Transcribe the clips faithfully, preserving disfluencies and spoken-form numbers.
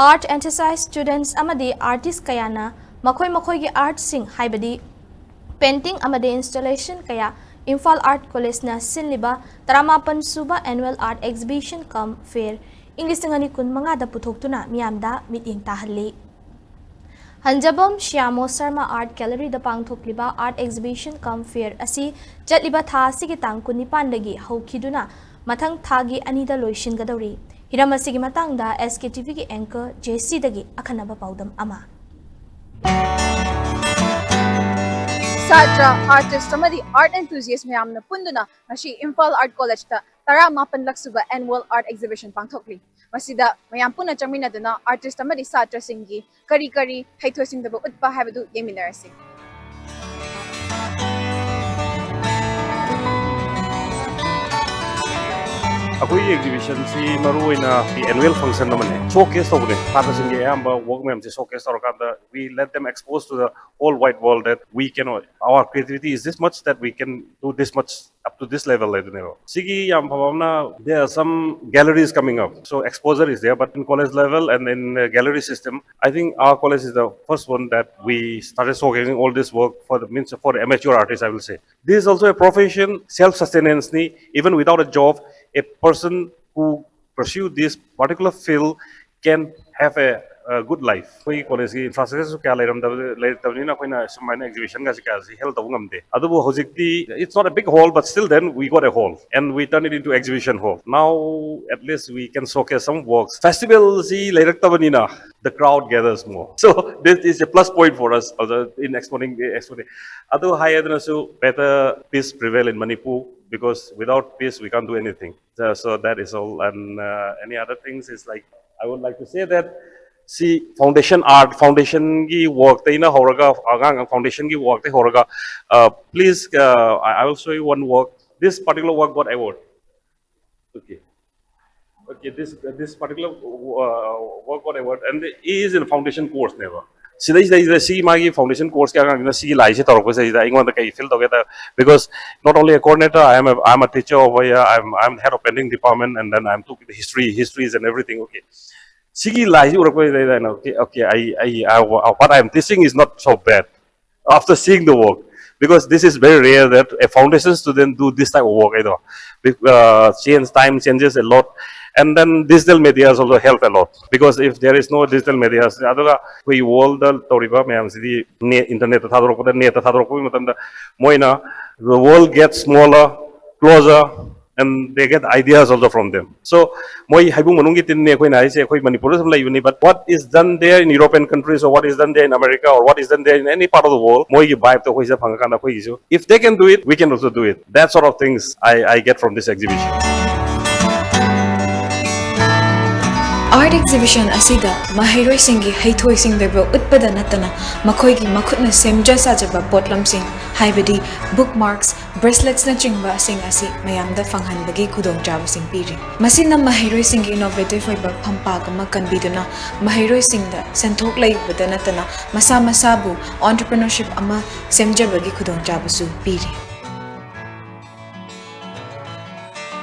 Art enthusiast students ꯑꯃꯗꯤ artist ꯀꯌꯥꯅ ꯃꯈꯣꯏ ꯃꯈꯣꯏꯒꯤ artꯁꯤꯡ, ꯍꯥꯏꯕꯗꯤ painting ꯑꯃꯗꯤ installation ꯀꯌꯥ ꯏꯝꯐꯥꯜ Art Collegeꯅ ꯁꯤꯜꯂꯤꯕ ꯇꯔꯥꯃꯥꯄꯟ ꯁꯨꯕ Annual Art Exhibition cum Fair ꯏꯪ ꯂꯤꯁꯤꯡ ꯑꯅꯤ ꯀꯨꯟꯃꯉꯥꯗ ꯄꯨꯊꯣꯛꯇꯨꯅ ꯃꯤꯌꯥꯝꯗ ꯃꯤꯠꯌꯦꯡ ꯇꯥꯍꯜꯂꯤ꯫ ꯍꯟꯖꯕꯝ ꯁ꯭ꯌꯥꯃꯣ Sharma Art Galleryꯗ ꯄꯥꯡꯊꯣꯛꯂꯤꯕ Art Exhibition cum Fair ꯑꯁꯤ ꯆꯠꯂꯤꯕ ꯊꯥ ꯑꯁꯤꯒꯤ ꯇꯥꯡ ꯀꯨꯟꯅꯤꯄꯥꯟꯗꯒꯤ ꯍꯧꯈꯤꯗꯨꯅ ꯃꯊꯪ ꯊꯥꯒꯤ ꯑꯅꯤꯗ ꯂꯣꯏꯁꯤꯟꯒꯗꯧꯔꯤ꯫ ꯍꯤꯔꯝ ꯑꯁꯤꯒꯤ ꯃꯇꯥꯡꯗ SKTVꯒꯤ anchor JCꯗꯒꯤ ꯑꯈꯟꯅꯕ ꯄꯥꯎꯗꯝ ꯑꯃ꯫ ꯁꯥꯇ꯭ꯔ, artist ꯑꯃꯗꯤ art enthusiast ꯃꯌꯥꯝꯅ ꯄꯨꯟꯗꯨꯅ ꯉꯁꯤ ꯏꯝꯐꯥꯜ Art Collegeꯇ ꯇꯔꯥꯃꯥꯄꯟ ꯂꯛ ꯁꯨꯕ Annual Art Exhibition ꯄꯥꯡꯊꯣꯛꯂꯤ꯫ ꯃꯁꯤꯗ ꯃꯌꯥꯝ ꯄꯨꯟꯅ ꯆꯪꯃꯤꯟꯅꯗꯨꯅ artist ꯑꯃꯗꯤ ꯁꯥꯇ꯭ꯔꯁꯤꯡꯒꯤ ꯀꯔꯤ ꯀꯔꯤ ꯍꯩꯊꯣꯏ ꯁꯤꯡꯊꯣꯏꯕ ꯎꯠꯄ ꯍꯥꯏꯕꯗꯨ ꯌꯦꯡꯃꯤꯟꯅꯔꯁꯤ꯫ ꯑꯩꯈꯣꯏꯒꯤ exhibitionꯁꯤ ꯃꯔꯨꯑꯣꯏꯅ annual function ꯑꯃꯅꯤ, showcase ꯇꯧꯕꯅꯦ꯫ ꯁꯥꯇ꯭ꯔꯁꯤꯡꯒꯤ ꯑꯌꯥꯝꯕ work ꯃꯌꯥꯝꯁꯦ showcase ꯇꯧꯔꯀꯥꯟꯗ we let them expose to the whole wide world that we can, our creativity is this much, that we can do this much up to this level ꯍꯥꯏꯗꯨꯅꯦꯕ꯫ ꯁꯤꯒꯤ ꯌꯥꯝ ꯐꯕ ꯑꯃꯅ, there are some galleries coming up, so exposure is there, but in college level and in, uh, gallery system, I think our college is the first one that we started showcasing all this work for the, means, for amateur artists, I will say. This is also a profession, self sustenance ni, even without a job, a person who pursue this particular field can have a, a good life. ꯑꯩꯈꯣꯏꯒꯤ collegeꯀꯤ infrastructureꯁꯨ ꯀꯌꯥ ꯂꯩꯔꯝꯗꯕ, ꯂꯩꯔꯛꯇꯕꯅꯤꯅ ꯑꯩꯈꯣꯏꯅ ꯁꯨꯃꯥꯏꯅ exhibitionꯒꯁꯤ ꯀꯌꯥꯁꯤ hold ꯇꯧꯕ ꯉꯝꯗꯦ꯫ ꯑꯗꯨꯕꯨ ꯍꯧꯖꯤꯛꯇꯤ, it's not a big hall, but still then we got a hall and we turn it into exhibition hall. Now at least we can showcase some works. Festivalꯁꯤ ꯂꯩꯔꯛꯇꯕꯅꯤꯅ the crowd gathers more. So this is a plus point for us, uh, in exporting, exporting. ꯑꯗꯨ ꯍꯥꯏꯗꯅꯁꯨ, better peace prevail in Manipur, because without peace we can't do anything. So, so that is all. And, uh, any other things is like, I would like to say that, see, foundation art, foundationꯒꯤ workꯇꯩꯅ ꯍꯧꯔꯒ, ꯑꯉꯥꯡ foundationꯒꯤ workꯇꯩ ꯍꯧꯔꯒ, uh, please, uh, I, I will show you one work. This particular work got award. Okay. Okay, this, this particular, uh, work got award, and it is in foundation course ꯅꯦꯕ꯫ ꯁꯤꯗꯩꯁꯤꯗꯩꯁꯤꯗ ꯁꯤꯒꯤ ꯃꯥꯒꯤ foundation courseꯀꯤ ꯑꯉꯥꯡꯁꯤꯅ ꯁꯤꯒꯤ ꯂꯥꯏꯁꯦ ꯇꯧꯔꯛꯄꯁꯤꯗꯩꯁꯤꯗ ꯑꯩꯉꯣꯟꯗ ꯀꯩ feel ꯇꯧꯒꯦꯗ, because not only a coordinator, I am a, I am a teacher over here, I am, I am head of painting department, and then I am took the history, histories and everything. Okay. ꯁꯤꯒꯤ ꯂꯥꯏꯁꯤ ꯎꯔꯛꯄꯗꯩꯗ ꯑꯩꯅ, "Okay, okay, I, I, I, what I am teaching is not so bad." After seeing the work, because this is very rare that a foundation student do this type of work, you know. Bec- uh, change, time changes a lot, and then digital medias also help a lot, because if there is no digital medias, ꯑꯗꯨꯒ ꯑꯩꯈꯣꯏ world ꯇꯧꯔꯤꯕ ꯃꯌꯥꯝꯁꯤꯗꯤ net, internet ꯊꯥꯗꯣꯔꯛꯄꯗ, net ꯊꯥꯗꯣꯔꯛꯄꯒꯤ ꯃꯇꯝꯗ ꯃꯣꯏꯅ, the world gets smaller, closer, and they get ideas also from them. So ꯃꯣꯏ ꯍꯩꯕꯨꯡ ꯃꯅꯨꯡꯒꯤ ꯇꯤꯟꯅꯦ ꯑꯩꯈꯣꯏꯅ ꯍꯥꯏꯁꯦ, ꯑꯩꯈꯣꯏ ꯃꯅꯤꯄꯨꯔꯗ ꯁꯨꯝ ꯂꯩꯕꯅꯤ, but what is done there in European countries, or what is done there in America, or what is done there in any part of the world, ꯃꯣꯏꯒꯤ vibe ꯇꯣ ꯑꯩꯈꯣꯏ ꯁꯤꯗ ꯐꯪꯉꯀꯥꯟꯗ ꯑꯩꯈꯣꯏꯒꯤꯁꯨ, if they can do it, we can also do it. That sort of things I, I get from this exhibition. Art exhibition ꯑꯁꯤꯗ ꯃꯍꯩꯔꯣꯏꯁꯤꯡꯒꯤ ꯍꯩꯊꯣꯏ ꯁꯤꯡꯊꯣꯏꯕ ꯎꯠꯄꯗ ꯅꯠꯇꯅ, ꯃꯈꯣꯏꯒꯤ ꯃꯈꯨꯠꯅ ꯁꯦꯝꯖ ꯁꯥꯖꯕ ꯄꯣꯠꯂꯝꯁꯤꯡ, ꯍꯥꯏꯕꯗꯤ bookmarks, braceletsꯅꯆꯤꯡꯕꯁꯤꯡ ꯑꯁꯤ ꯃꯌꯥꯝꯗ ꯐꯪꯍꯟꯕꯒꯤ ꯈꯨꯗꯣꯡꯆꯥꯕꯁꯤꯡ ꯄꯤꯔꯤ꯫ ꯃꯁꯤꯅ ꯃꯍꯩꯔꯣꯏꯁꯤꯡꯒꯤ innovative ꯑꯣꯏꯕ ꯐꯝꯄꯥꯛ ꯑꯃ ꯀꯟꯕꯤꯗꯨꯅ, ꯃꯍꯩꯔꯣꯏꯁꯤꯡꯗ ꯁꯦꯟꯊꯣꯛ ꯂꯩꯕꯗ ꯅꯠꯇꯅ, ꯃꯁꯥ ꯃꯁꯥꯕꯨ entrepreneurship ꯑꯃ ꯁꯦꯝꯖꯕꯒꯤ ꯈꯨꯗꯣꯡꯆꯥꯕꯁꯨ ꯄꯤꯔꯤ꯫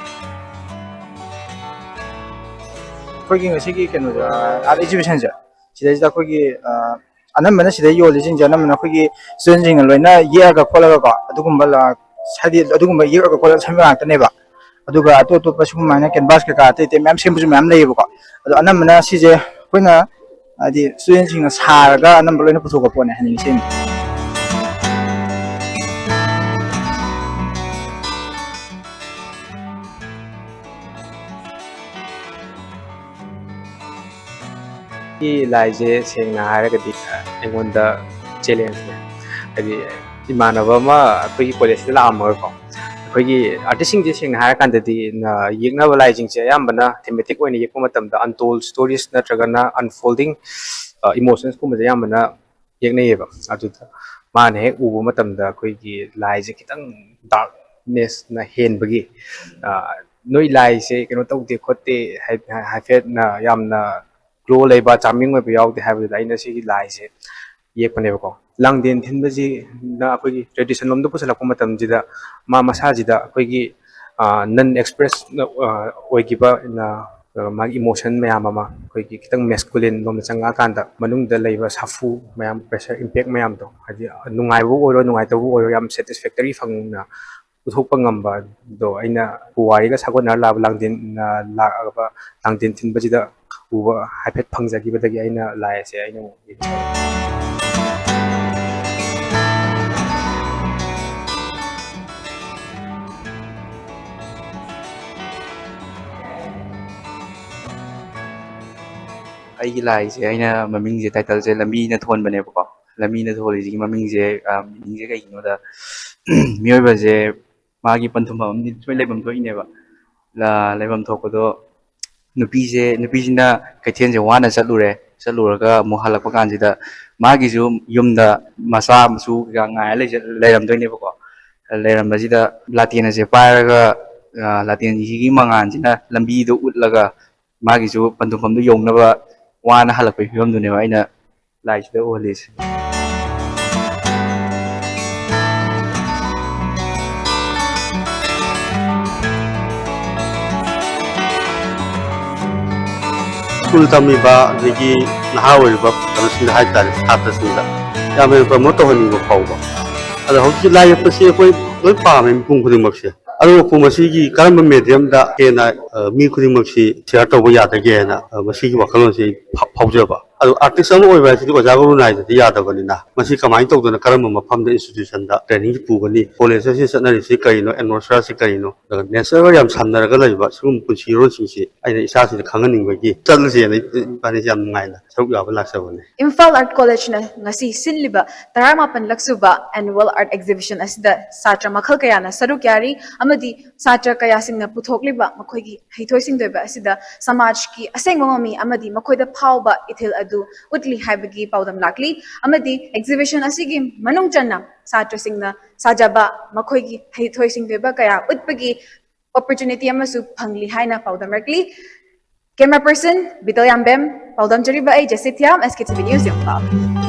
ꯑꯩꯈꯣꯏꯒꯤ ꯉꯁꯤꯒꯤ ꯀꯩꯅꯣꯗ, art exhibitionꯁꯦ, ꯁꯤꯗꯩꯁꯤꯗ ꯑꯩꯈꯣꯏꯒꯤ ꯑ, ꯑꯅꯝꯕꯅ ꯁꯤꯗ ꯌꯣꯜꯂꯤꯁꯤꯡꯁꯦ ꯑꯅꯝꯕꯅ ꯑꯩꯈꯣꯏꯒꯤ studentꯁꯤꯡꯅ ꯂꯣꯏꯅ ꯌꯦꯛꯑꯒ ꯈꯣꯠꯂꯒꯀꯣ, ꯑꯗꯨꯒꯨꯝꯕ ꯂ-, ꯍꯥꯏꯗꯤ ꯑꯗꯨꯒꯨꯝꯕ ꯌꯦꯛꯑꯒ ꯈꯣꯠꯂꯒ ꯁꯦꯝꯕ ꯉꯥꯛꯇꯅꯦꯕ꯫ ꯑꯗꯨꯒ ꯑꯇꯣꯞ ꯑꯇꯣꯞꯄ ꯁꯤꯒꯨꯝꯕ ꯍꯥꯏꯅ canvas ꯀꯩꯀꯥ ꯑꯇꯩ ꯑꯇꯩ ꯃꯌꯥꯝ ꯁꯦꯝꯕꯁꯨ ꯃꯌꯥꯝ ꯂꯩꯌꯦꯕꯀꯣ꯫ ꯑꯗꯣ ꯑꯅꯝꯕꯅ ꯁꯤꯁꯦ ꯑꯩꯈꯣꯏꯅ ꯍꯥꯏꯗꯤ studentꯁꯤꯡꯅ ꯁꯥꯔꯒ ꯑꯅꯝꯕ ꯂꯣꯏꯅ ꯄꯨꯊꯣꯛꯄ ꯄꯣꯠꯅꯦ ꯍꯥꯏꯅꯤꯡꯉꯤ ꯁꯤꯃꯗꯤ꯫ ꯁꯤ ꯂꯥꯏꯁꯦ ꯁꯦꯡꯅ ꯍꯥꯏꯔꯒꯗꯤ ꯑꯩꯉꯣꯟꯗ challengeꯅꯦ꯫ ꯍꯥꯏꯗꯤ ꯏꯃꯥꯟꯅꯕ ꯑꯃ ꯑꯩꯈꯣꯏꯒꯤ collegeꯁꯤꯗ ꯂꯥꯛꯑꯝꯃꯒꯀꯣ, ꯑꯩꯈꯣꯏꯒꯤ artistꯁꯤꯡꯁꯦ ꯁꯦꯡꯅ ꯍꯥꯏꯔꯀꯥꯟꯗꯗꯤ ꯅ-, ꯌꯦꯛꯅꯕ ꯂꯥꯏꯁꯤꯡꯁꯦ ꯑꯌꯥꯝꯕꯅ thematic ꯑꯣꯏꯅ ꯌꯦꯛꯄ ꯃꯇꯝꯗ untold stories ꯅꯠꯇ꯭ꯔꯒꯅ unfolding emotionsꯀꯨꯝꯕꯁꯦ ꯑꯌꯥꯝꯕꯅ ꯌꯦꯛꯅꯩꯌꯦꯕ꯫ ꯑꯗꯨꯗ ꯃꯥꯅ ꯍꯦꯛ ꯎꯕ ꯃꯇꯝꯗ ꯑꯩꯈꯣꯏꯒꯤ ꯂꯥꯏꯁꯦ ꯈꯤꯇꯪ darknessꯅ ꯍꯦꯟꯕꯒꯤ, "ꯅꯣꯏ ꯂꯥꯏꯁꯦ ꯀꯩꯅꯣ ꯇꯧꯗꯦ ꯈꯣꯠꯇꯦ, ꯍꯥꯏ-, ꯍꯥꯏꯐꯦꯠ ꯌꯥꯝꯅ glow ꯂꯩꯕ, charming ꯑꯣꯏꯕ ꯌꯥꯎꯗꯦ" ꯍꯥꯏꯕꯗꯨꯗ ꯑꯩꯅ ꯁꯤꯒꯤ ꯂꯥꯏꯁꯦ ꯌꯦꯛꯄꯅꯦꯕꯀꯣ꯫ ꯂꯥꯡꯗꯦꯟ ꯊꯤꯟꯕꯁꯤꯅ ꯑꯩꯈꯣꯏꯒꯤ tradition ꯂꯣꯝꯗ ꯄꯨꯁꯜꯂꯛꯄ ꯃꯇꯝꯁꯤꯗ ꯃꯥ ꯃꯁꯥꯁꯤꯗ ꯑꯩꯈꯣꯏꯒꯤ, ꯑ, non express, ꯑ, ꯑꯣꯏꯈꯤꯕ, ꯑ, ꯑꯗꯨꯒ ꯃꯥꯒꯤ emotion ꯃꯌꯥꯝ ꯑꯃ, ꯑꯩꯈꯣꯏꯒꯤ ꯈꯤꯇꯪ masculine ꯂꯣꯝꯗ ꯆꯪꯉꯛꯑꯀꯥꯟꯗ, ꯃꯅꯨꯡꯗ ꯂꯩꯕ ꯁꯥꯐꯨ ꯃꯌꯥꯝ, pressure, impact ꯃꯌꯥꯝꯗꯣ, ꯍꯥꯏꯗꯤ ꯅꯨꯡꯉꯥꯏꯕꯕꯨ ꯑꯣꯏꯔꯣ, ꯅꯨꯡꯉꯥꯏꯇꯕꯕꯨ ꯑꯣꯏꯔꯣ, ꯌꯥꯝ satisfactory ꯐꯪꯅ ꯎꯠꯊꯣꯛꯄ ꯉꯝꯕꯗꯣ ꯑꯩꯅ ꯄꯨꯋꯥꯔꯤꯒ ꯁꯥꯒꯣꯟꯅꯔ ꯂꯥꯛꯑꯕ ꯂꯥꯡꯗꯦꯟ, ꯂꯥꯛꯑꯕ ꯂꯥꯡꯗꯦꯟ ꯊꯤꯟꯕꯁꯤꯗ ꯎꯕ ꯍꯥꯏꯐꯦꯠ ꯐꯪꯖꯈꯤꯕꯗꯒꯤ ꯑꯩꯅ ꯂꯥꯏ ꯑꯁꯦ ꯑꯩꯅ ꯑꯃꯨꯛ ꯑꯩꯒꯤ ꯂꯥꯏꯁꯦ ꯑꯩꯅ ꯃꯃꯤꯡꯁꯦ, title ꯁꯦ ꯂꯝꯕꯤꯅ ꯊꯣꯟꯕꯅꯦꯕꯀꯣ꯫ ꯂꯝꯕꯤꯅ ꯊꯣꯜꯂꯤꯁꯤꯒꯤ ꯃꯃꯤꯡꯁꯦ, meaning ꯁꯦ ꯀꯩꯒꯤꯅꯣꯗ, ꯃꯤꯑꯣꯏꯕꯁꯦ ꯃꯥꯒꯤ ꯄꯟꯊꯨꯡꯐꯝ ꯑꯃꯗꯤ ꯁꯣꯏ ꯂꯩꯐꯝ ꯊꯣꯛꯏꯅꯦꯕ꯫ ꯂ-, ꯂꯩꯐꯝ ꯊꯣꯛꯄꯗꯣ ꯅꯨꯄꯤꯁꯦ, ꯅꯨꯄꯤꯁꯤꯅ ꯀꯩꯊꯦꯜꯁꯦ ꯋꯥꯅ ꯆꯠꯂꯨꯔꯦ, ꯆꯠꯂꯨꯔꯒ ꯑꯃꯨꯛ ꯍꯜꯂꯛꯄ ꯀꯥꯟꯁꯤꯗ ꯃꯥꯒꯤꯁꯨ ꯌꯨꯝꯗ ꯃꯆꯥ ꯃꯁꯨ ꯀꯩꯀꯥ ꯉꯥꯏꯔ ꯂꯩꯖ-, ꯂꯩꯔꯝꯗꯣꯏꯅꯦꯕꯀꯣ꯫ ꯂꯩꯔꯝꯕꯁꯤꯗ ꯂꯥꯇꯦꯟ ꯑꯁꯦ ꯄꯥꯏꯔꯒ, ꯑ, ꯂꯥꯇꯦꯟꯁꯤꯒꯤ ꯃꯉꯥꯜꯁꯤꯅ ꯂꯝꯕꯤꯗꯣ ꯎꯠꯂꯒ ꯃꯥꯒꯤꯁꯨ ꯄꯟꯊꯨꯡꯐꯝꯗꯨ ꯌꯧꯅꯕ ꯋꯥꯅ ꯍꯜꯂꯛꯄꯒꯤ ꯐꯤꯕꯝꯗꯨꯅꯦꯕ ꯑꯩꯅ ꯂꯥꯏꯁꯤꯗ ꯎꯍꯜꯂꯤꯁꯦ꯫ ꯁ꯭ꯀꯨꯜ ꯇꯝꯃꯤꯕ ꯑꯗꯒꯤ ꯅꯍꯥ ꯑꯣꯏꯔꯤꯕ ꯀꯩꯅꯣꯁꯤꯡꯗ ꯍꯥꯏꯇꯥꯔꯦ, ꯁꯥꯇ꯭ꯔꯁꯤꯡꯗ ꯌꯥꯝ ꯍꯦꯟꯅ promote ꯇꯧꯍꯟꯅꯤꯡꯕ ꯐꯥꯎꯕ꯫ ꯑꯗꯣ ꯍꯧꯖꯤꯛꯀꯤ ꯂꯥꯏ ꯌꯦꯛꯄꯁꯤ ꯑꯩꯈꯣꯏ ꯂꯣꯏ ꯄꯥꯝꯃꯦ, ꯃꯤꯄꯨꯝ ꯈꯨꯗꯤꯡꯃꯛꯁꯦ꯫ ꯑꯗꯨꯕꯨ ꯃꯁꯤꯒꯤ ꯀꯔꯝꯕ medium ꯗ ꯍꯦꯟꯅ, ꯑ, ꯃꯤ ꯈꯨꯗꯤꯡꯃꯛꯁꯤ share ꯇꯧꯕ ꯌꯥꯗꯒꯦ ꯍꯥꯏꯅ, ꯑ, ꯃꯁꯤꯒꯤ ꯋꯥꯈꯜꯂꯣꯟꯁꯤ ꯑꯩ ꯐꯥ-, ꯐꯥꯎꯖꯕ꯫ ꯑꯗꯣ artist ꯑꯃ ꯑꯣꯏꯕ ꯍꯥꯏꯁꯤꯗꯤ ꯑꯣꯖꯥ ꯒꯨꯔꯨ ꯅꯥꯏꯗꯗꯤ ꯌꯥꯗꯕꯅꯤꯅ, ꯃꯁꯤ ꯀꯃꯥꯏꯅ ꯇꯧꯗꯅ ꯀꯔꯝꯕ ꯃꯐꯝꯗ, institution ꯗ training ꯁꯤ ꯄꯨꯒꯅꯤ, college ꯑꯁꯤ ꯆꯠꯅꯔꯤꯁꯤ ꯀꯔꯤꯅꯣ, atmosphere ꯁꯤ ꯀꯔꯤꯅꯣ, ꯑꯗꯨꯒ nature ꯒ ꯌꯥꯝ ꯁꯝꯅꯔꯒ ꯂꯩꯕ ꯁꯤꯒꯨꯝꯕ ꯄꯨꯟꯁꯤꯔꯣꯜꯁꯤꯡꯁꯤ ꯑꯩꯅ ꯏꯆꯥꯁꯤꯡꯗ ꯈꯪꯍꯟꯅꯤꯡꯕꯒꯤ ꯆꯠꯂꯁꯦꯅ ꯏꯕꯥꯅꯤꯁꯤ ꯌꯥꯝ ꯅꯨꯡꯉꯥꯏꯅ ꯁꯔꯨꯛ ꯌꯥꯕ ꯂꯥꯛꯆꯕꯅꯦ꯫ Imphal Art College ꯅ ꯉꯁꯤ ꯁꯤꯜꯂꯤꯕ ꯇꯔꯥꯃꯥꯄꯟꯂꯛ ꯁꯨꯕ Annual Art Exhibition ꯑꯁꯤꯗ ꯁꯥꯇ꯭ꯔ ꯃꯈꯜ ꯀꯌꯥꯅ ꯁꯔꯨꯛ ꯌꯥꯔꯤ ꯑꯃꯗꯤ ꯁꯥꯇ꯭ꯔ ꯀꯌꯥꯁꯤꯡꯅ ꯄꯨꯊꯣꯛꯂꯤꯕ ꯃꯈꯣꯏꯒꯤ ꯍꯩꯊꯣꯏ ꯁꯤꯡꯊꯣꯏꯕ ꯑꯁꯤꯗ ꯁꯃꯥꯖꯀꯤ ꯑꯁꯦꯡꯕ ꯃꯃꯤ ꯑꯃꯗꯤ ꯃꯈꯣꯏꯗ ꯐꯥꯎꯕ ꯏꯊꯤꯜ ꯑꯗꯨ ꯎꯠꯂꯤ ꯍꯥꯏꯕꯒꯤ ꯄꯥꯎꯗꯝ ꯂꯥꯛꯂꯤ꯫ ꯑꯃꯗꯤ exhibition ꯑꯁꯤꯒꯤ ꯃꯅꯨꯡ ꯆꯟꯅ ꯁꯥꯇ꯭ꯔꯁꯤꯡꯅ ꯁꯥꯖꯕ, ꯃꯈꯣꯏꯒꯤ ꯍꯩꯊꯣꯏ ꯁꯤꯡꯊꯣꯏꯕ ꯀꯌꯥ ꯎꯠꯄꯒꯤ opportunity ꯑꯃꯁꯨ ꯐꯪꯂꯤ ꯍꯥꯏꯅ ꯄꯥꯎꯗꯝꯂꯛꯂꯤ꯫ Camera person ꯕꯤꯇꯜ ꯌꯥꯝꯕꯦꯝ, ꯄꯥꯎꯗꯝꯖꯔꯤꯕ ꯑꯩ ꯖꯦꯁꯤ ꯊꯤꯌꯥꯝ, S K T V News, Imphal.